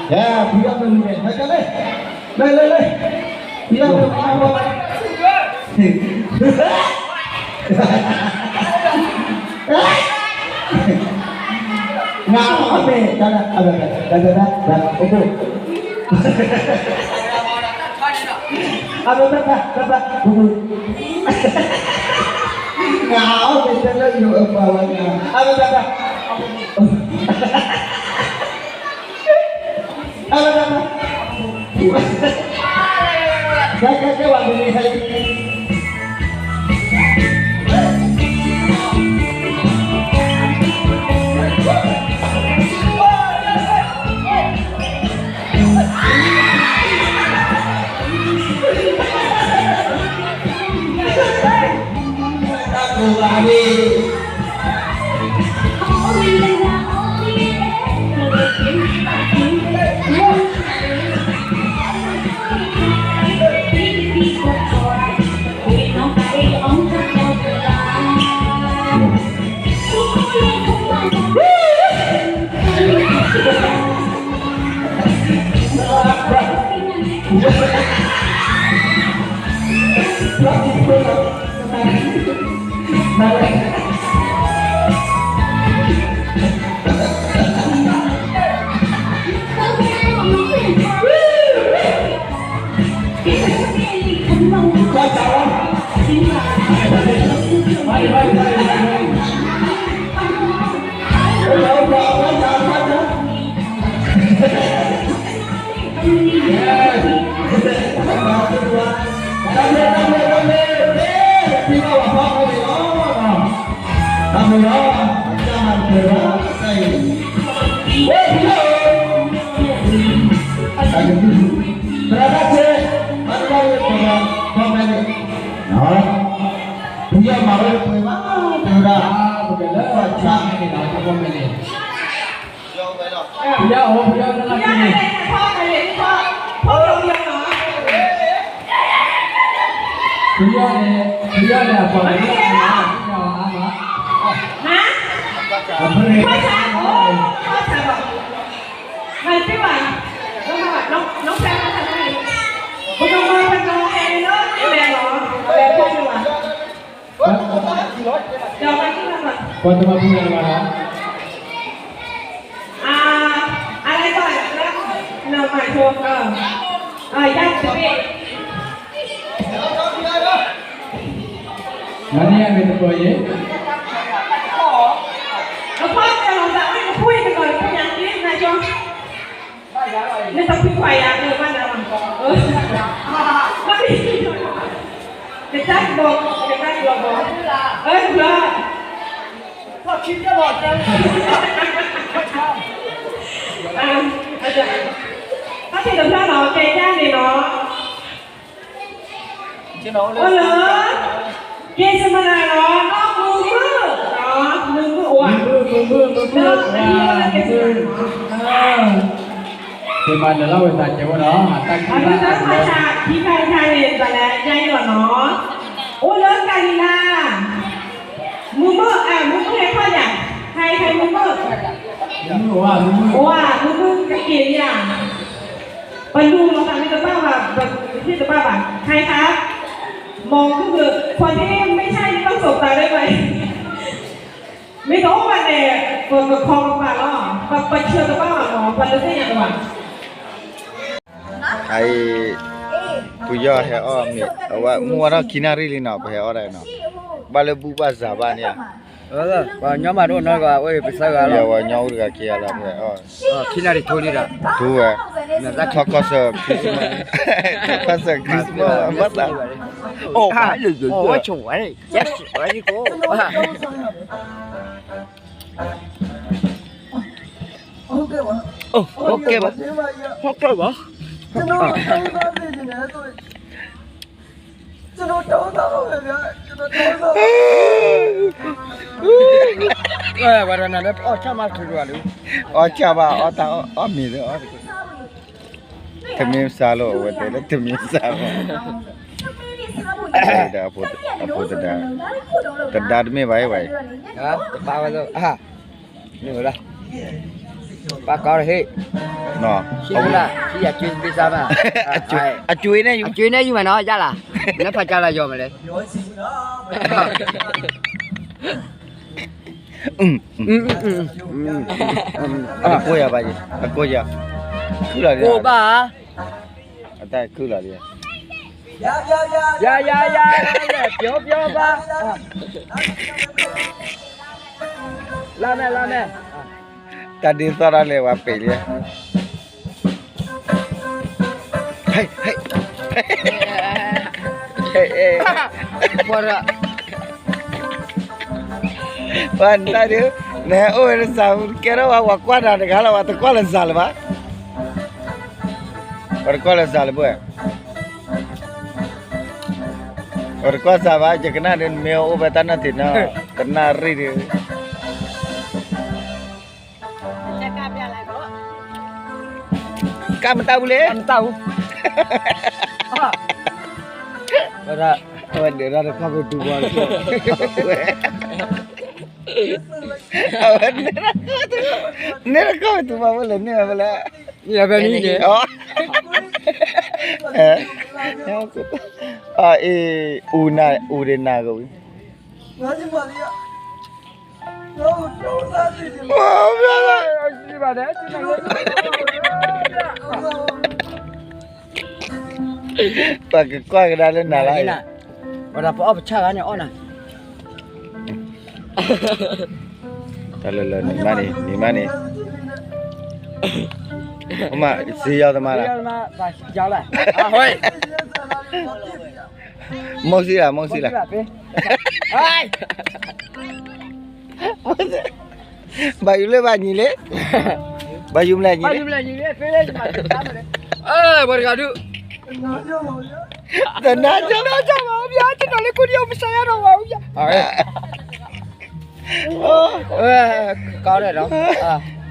ဖုယီၢ်မ့ၢ်မံၤန့ၣ် ဟဲကၢ်လံ, လၢလၢလၢ, ဖုယီၢ်မ့ၢ်မံၤန့ၣ်, နၤအီၣ်မ့ၢ် တၢ်တၢ်တၢ်တၢ်တၢ်တၢ်, အိၣ်ဘိ, အဘဘဘဘဘ, နၤအီၣ်မ့ၢ်တဲလၢယိၤအပှၤဝဲနၤ, အဘဘဘ ဖုယီၢ်မၤဝဲတပှဲၤဘၣ် တဲဝဲဒၣ်, ပကလဲၤဘၣ်ဆၣ်န့ၣ်ဒီး တၢ်ကီမဲာ်န့ၣ်, ဖုယီၢ်အိၣ် ဖုယီၢ်လၢလၢ်န့ၣ်, ဖုယီၢ်န့ၣ် ဖုယီၢ်န့ၣ် အပှၤကလုာ်အါမး, ဖုယီၢ်အါမး, ဟါ, ဖုယီၢ်, ဖုယီၢ်, မၤတဘၣ်, ပကမၤပကီၢ်ဟဲလီၤ, အဝဲဖီၣ်န့ၢ်ဘၣ်, ဒီးမၤတဘၣ်, ပှၤတမၤပူၤန့ၣ်ဘၣ်လီၤ, အါ, အါလၢကီၢ်, နမၤဆိ, အါ, ယါတဘ့ၣ် မၤန့ၢ်အမ့ၢ်တပၢၢ်ယဲၢ်, အဖီတဲလီၤသးအိၣ်အံၤ နဖိအံၤတဂီၤတဖိညါက့ၤ နကၠီ, နတဖုခွါယၤ နဘၣ်နၤလီၤ, ကတၢ်ကဘီ, ကတၢ်ကဘီဘီ, အၢ တဘျီ, အါ, အါ, တဘျီလီၤ ကဲယါန့ၣ်လီၤ. အိၣ်လၢ က့ၤစမနၤလီၤ နီၢ်မုာ်မုာ်, မုာ်မုာ်အိၣ်ဧါ, မုာ်မုာ်, မုာ်မုာ်, က့ၤမၤနၢၤလီၤဝဲသးကဲဝဲဒီး အတၢ်ခံခါတခါန့ၣ် ပှၤလၢယါအံၤလီၤနီၤ, အိၣ်လၢကၤလံၤလါ, မုာ်မုာ်, မုာ်မုာ်ဟဲထီၣ်ယၤ, ဟဲ ဟဲ မုာ်မုာ်, မုာ်မုာ်, မုာ်မုာ်ကက့ၤယၤ ပလူၤလီၤသးမ့ၢ်တဘၣ်ဘၣ်, ပဟ့ၣ်တဘၣ်ဘၣ်, ဟဲခါ, မ့ၢ်မုာ်မုာ်, ခီၣ်ထံးမ့ၢ်ဆါယတၢ်စိာ်သးလၢပှၤ, မ့ၢ်တအိၣ်ဘၣ်န့ၣ် ပကခီကပၤလီၤ, ပဆၢတဘၣ်ဘၣ်မ့ၢ် ပှၤတသ့ၣ်ညါတဘၣ်. အအံၤ ပယီၤဟဲအီၣ်မ့ၤ အဝဲမုၢ်ဝါထီၣ်ခံနၣ်ရံၣ်လံနီၤ ပဟဲအီၣ်ဒၣ်နီၤ, ဘၣ်လၢဘူၣ်ဘၣ်စးဘၣ်န့ၣ်ဧါ, ပှၤညီမးတအိၣ်နီတဂၤ အဝဲပသၢဂၤလီၤ, ပှၤညီအိၣ်တဂၤခံဂၤလီၤ ပဟဲအီၣ်, ခံနၣ်ရံၣ်ထိလံဒီး, ထူဝဲ, ထီၣ်ခီၣ်ဆၢ Christmas, ထီၣ်ခီၣ်ဆၢ Christmas ဘၣ်သး, အိၣ်ဘၣ်လၢယိၤယိၤ, အိၣ်ဝဲဆိးဝဲ, yes, very good. ဟိုကဲဘၣ်, ဟိုကဲဘၣ်, ကျွန်တော်တောင်းစားနေတယ်ဆိုရင် ကျွန်တော်တောင်းစားပါမယ်ဗျာ, ကျွန်တော်တောင်းစားပါမယ်. အဲ ဝဲဒၣ်နၤလၢအီၣ်ဆၣ်မးထူထူအလူ, အီၣ်ဆၣ်ဘၣ် အီၣ်တၢ်အီၣ်မ့ၤသ့ၣ်အီၣ်တက့ၢ်, တမ့ၢ်စၢ်လိာ် အဝဲတဲလၢတမ့ၢ်စၢ်ဘၣ်, ဒီးအဖိသဒါ, သဒါတမ့ၢ်ဘၣ်အံၤဘၣ်အံၤ, တပာ်ဝဲသိး, မ့ၢ်ဝဲဒၣ်, ပာ်ကီးတဟ့ၣ်, နီၤ, ဆံးလၢ ဆံးအကၠွ့တဘ့ၣ်စၢ်ဘၣ်, အကၠွ့န့ၣ် အကၠွ့န့ၣ်ယုၢ်မးနီၤ ယၢ်လၢ်, လၢဖးကၢ်လၢယီၤမးလဲၣ်, အကိးယၤဘၣ်ယၤ, အကိးယၤ, ခုလီၤဒံး, ကိးဘၣ်, အတၢ်ခုလီၤဒံး, ယၤ ယၤ ယၤ ယၤ ပျီပျီဘၣ်, လါမဲာ် လါမဲာ်, တၢ်ဒ်သိးတၢ်လဲၤဝဲပ့ၤလံ, ဟဲ ဟဲ ဟဲ ပှၤနတၢ်ဒုး, နဟဲအိၣ်ဝဲတစး ကဲထီၣ်ဝဲ ပှၤကွၢ်နၤတဂၤလီၤ ပှၤတကွၢ်လၢစးလၢၤဘၣ်, ပှၤတကွၢ်လၢစးလၢၤဘၣ်, ပှၤတကွၢ်စးဘၣ် ယကနၣ်ဒုး နမ့ၢ်အိၣ်ဖဲတၢ်နၢ်ထံးနီၤ ကနၣ်ရံၣ်ဒုး ကၢ်မတၢ်ဘူးလဲၣ်, ကၢ်မတၢ်ဘူး, ဝဲဒၣ်, ဝဲဒၣ်တခီပသူဘၣ်, အဝဲ, န့ၣ်တခီပသူဘၣ်ဖဲလဲၣ်န့ၣ်ဖဲလဲၣ်, ဖဲန့ၣ်န့ၣ်, အ့, အူနၤ, အူဒ့နၤကဝံၤ ပကကွၢ်ကဒါလၢနၤလီၤ, ဝဲဒၣ်ပအီၣ်ပဆၣ်ဂၤန့ၣ်အီၣ်နၤ, တၢ်လၢလၢနံၤမးန့ၣ်, နံၤမးန့ၣ်, မ့ၢ်စံယီၤသမါလီၤ, မိၢ်စံလၢ, မိၢ်စံလၢ ဘၣ်ယူၤလၢဘၣ်ညံၤလံ, ဘၣ်ယူၤမလဲၣ်ညံၤလံ, ပှၤတဂၤဒုး, တနၤကၠီ, တနၤကၠီ, ပျါကနီၤလၢကူဒံးအီၤ မုၢ်စါယါဒီးဝဲ, ကီးဒီး,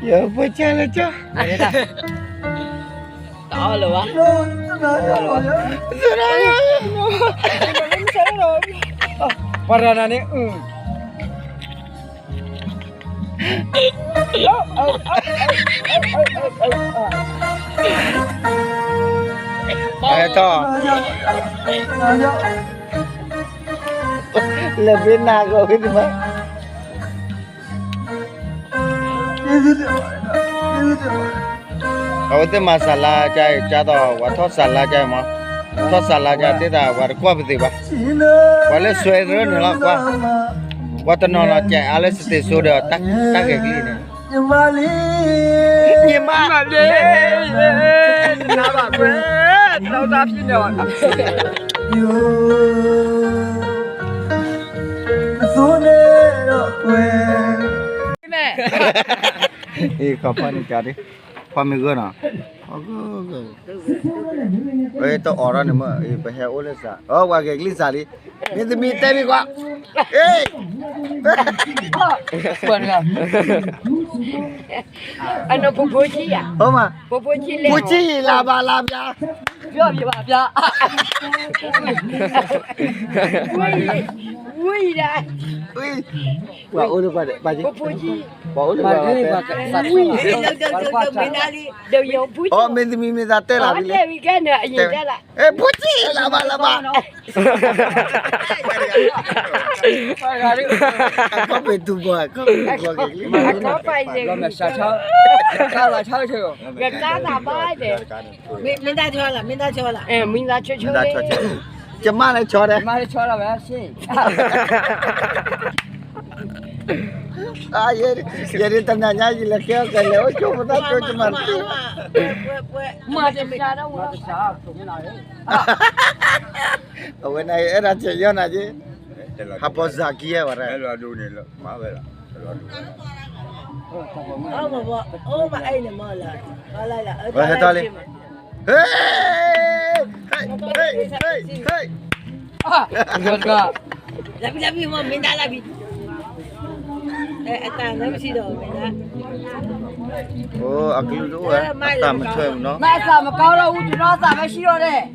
ယဖိဆၢလၢကၠီ တအီၣ်လၢၤဘၣ်, ပှၤတဂၤန့ၣ်, ဟဲထီၣ်, လဲၤဘ့နၤကီးဝဲဒၣ်မး အဝဲသ့ၣ်မၤစၢ်လါကါအံၤ ကၢ်သိး ပှၤထီၣ်စၢ်လါကါအံၤမး, ထီၣ်စၢ်လါကါ သ့ၣ်တၢ် ပှၤတကွၢ်ပသ့ၣ်ဘၣ်, ပှၤလၢစွဲရၢန့ၣ်လီၤကွၢ်, ပှၤတနီၤနီၤကဲအါလၢစတ့ၣ်စိဒီး တၢ်ဂဲၤကလံၤန့ၣ်, ညီမလေး, ညီမလေး, တနာ်ဘၣ်ကွယ်, တနာ်တၢ်ဖံးန့ၣ်ဘၣ်, အ့ ခီဖီန့ၣ်ကါဒ်, ဖီမ့ၢ်ဂၢၢ်နီၤ, ဝဲတအီၣ်ထီၣ်န့ၣ်မ့ၢ် ပဟဲအိၣ်လၢစး, အဝဲဂဲၤကလံၤစးလံ, မ့ၢ်တမံၤတဲမ့ၢ်ကွၢ်, အ့ အနီၢ်ဖိဖိဆံးယၤ, ဖိဆံးလၢ်ဘၣ်လၢ်ပျါ, ပျါပျါ, ဝံၤဒၣ်, ပှၤအိၣ်လၢပှၤ, ပှၤအိၣ်လၢပှၤ, မ့ၢ်တမံၤမ့ၢ်သးတဲလီၤ, ဖိဆံးလၢ်ဘၣ်လၢ်ဘၣ်, ဖိဆံးလၢ်ဘၣ်လၢ်ဘၣ်, ခီပ့ၤတူၢ်ဘီ, ခီပ့ၤတူၢ်ဘီက့ၤကလံၤ, မ့ၢ်တၢ်ဆီလီၤ, မ့ၢ်တၢ်ဆီလီၤ, ကမၣ်လၢဆီဒီး, ယဲဒၣ်တနၤညါယလဲၤကဲအီၣ်ကလဲၤအိၣ်ကၠိမတၤကၠိကမၣ်တက့ၢ်, အဝဲန့ၣ်အဲၣ်ဒိးဆဲးယီၢ်နၤက့, ဟးပိာ်စၢ်ကံဝဲဒၣ်, ဝဲဟဲထီၣ်လံ, ဟဲ, ဟဲ, ဟဲ, ဟဲ, ဟဲ, လၢဘံၣ်လၢဘံၣ်မ့ၢ်မ့ၢ်ဒၣ်လၢဘံၣ်, အတၢ်လၢပစံးဒီးမ့ၢ်ဒၣ်, အိၣ်အကလုၢ်တအိၣ်ဝဲ, အတၢ်မဆၢမနီၤ, မ့ၢ်အသးမကီထီၣ်အူတနီၤသးဝဲဆံးဒီးန့ၣ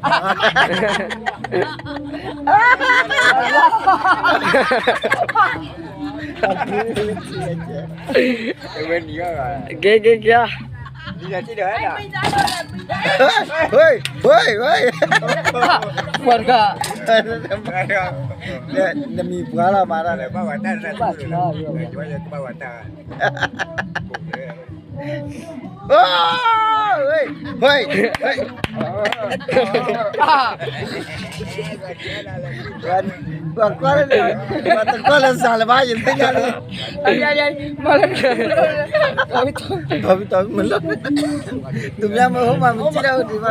် က့ၤ က့ၤ က့ၤ ဝဲတဂၤ, နမံၤပှၤလီၤမးတၢ်, ဘၣ်ဝဲတၢ်, ပှၤကွၢ်လၢ, ပှၤတကွၢ်လၢစးလၢၤဘၣ် ယသ့ၣ်ညါလၢ, မၤလၢ, တုၤမ့ၢ်မ့ၢ်ဟိမၤမစံၣ်ဒၣ်ဝဲဒံးမး,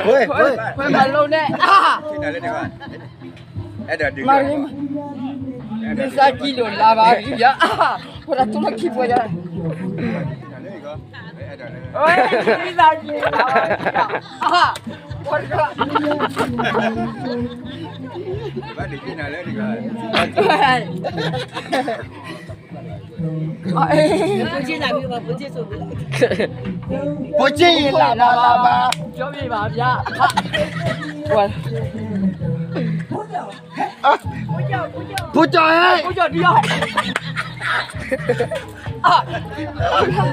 ဝဲ, ဝဲမၤလိန့ၣ်, မၤ, မၤ, မ့ၢ်သးကံလိာ်လၢဘၣ်ယၤ, ပှၤတတူၢ်လၢခံပှဲၤယၤ, မ့ၢ်သးကံလိာ်လၢဘၣ်ယၤ, ပှၤတတူၢ်, ဖိက့လၢ်လၢ်လၢ်ဘၣ်, ဖိကၠီၣ်ဟဲ, ဖိကၠီၣ်ဒံး, သုမ့ၢ်သးလၢဖိ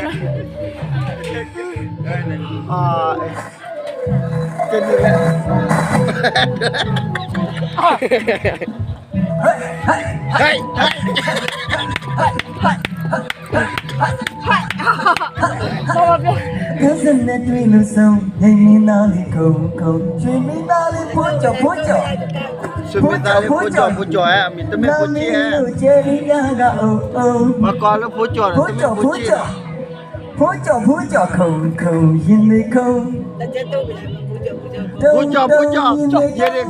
ကၠီၣ်ဖိကၠီၣ်ဧါ, အမံၤတမ့ၢ်ဖိက့ဧါ, ပှၤကိးလၢဖိကၠီၣ်န့ၣ် တမ့ၢ်ဖိက့ဧါ, ဖိကၠီၣ်ဖိကၠီၣ်, ဖိကၠီၣ်ဖိကၠီၣ်, ဖိကၠီၣ်ဖိကၠီၣ်, ယဲန့ၣ်ကိး ဖိကၠီၣ်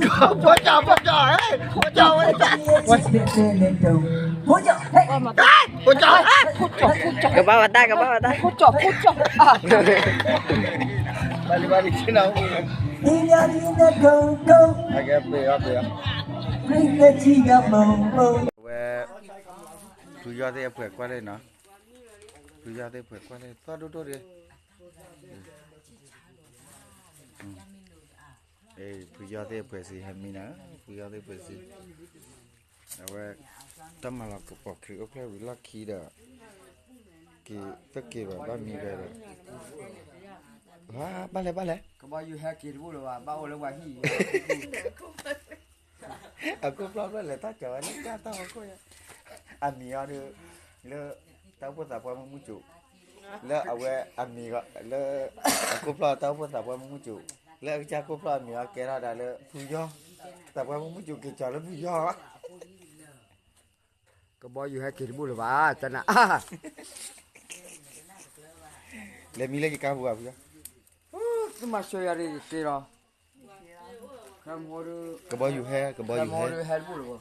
ဖိကၠီၣ်, ဖိကၠီၣ်ဝဲ, ဖိကၠီၣ်, ဖိကၠီၣ်, ကဘၣ်ဝဲတၢ်, ကဘၣ်ဝဲတၢ်, ဖိကၠီၣ်ဖိကၠီၣ်, ဘၣ်လံဘၣ်လံ, ဝဲ, ဖုယီၢ်သ့ၣ်အဖှဲၣ်ကွၢ်လၢနီၤ, ဖုယီၢ်သ့ၣ်အဖှဲၣ်ကွၢ်လၢသီၣ်ဒိၣ်ဒိၣ်ဒံး, ဖုယီၢ်သ့ၣ်အဖှဲၣ်စံးဟဲမံနၤ, ဖုယီၢ်သ့ၣ်အဖှဲၣ်စံး, အဝဲ, တၢ်မၤလီၤကပီၤခရံာ်အိၣ်ဖျဲၣ်ဝံၤလီၢ်ခံဒီး, က့ၤ, တက့ၤဘၣ်ဘၣ်မံဝဲဒီး, ဘၣ်လဲၣ်ဘၣ်လဲၣ်, ကဘီယူၤဟဲက့ၤတဘူၣ်လၢၤဘၣ်, ဘၣ်အိၣ်လၢပှၤဟံၣ်, အခိၣ်ဖျီၣ်ဖျီၣ်လဲၤတၢ်ကီၤဝဲလၢကၢ်တၢ်ဟီၣ်ခိၣ်ယါ, အမံၤအီၤဒီး, လၢ, တၢ်အိၣ်ဖှိၣ်သးပှၢ်မုၢ်မုၢ်စိး, လၢအဝဲအမံၤ, လၢ, အခိၣ်ဖျီၣ်တၢ်အိၣ်ဖှိၣ်သးပှၢ်မုၢ်မုၢ်စိး, လၢအကစၢ်ခိၣ်ဖျီၣ်အမံၤအီၤကဲထီၣ်ဒၣ်လၢဖုယီၢ်, သးပှၢ်မုၢ်မုၢ်စိးက့ၤကီၤလၢဖုယီၢ်, ကဘီယူၤဟဲက့ၤတဘူၣ်လၢၤဘၣ်, တနၤ, လဲၤမံလၢယကါပူၤဘၣ်ဖုယီၢ်, သုမၤစၢၤယၤဒ်က့ၤလီၤ, ကဘီယူၤဟဲ, ကဘီယူၤဟဲ, ဟဲတဘူၣ်လၢၤဘၣ်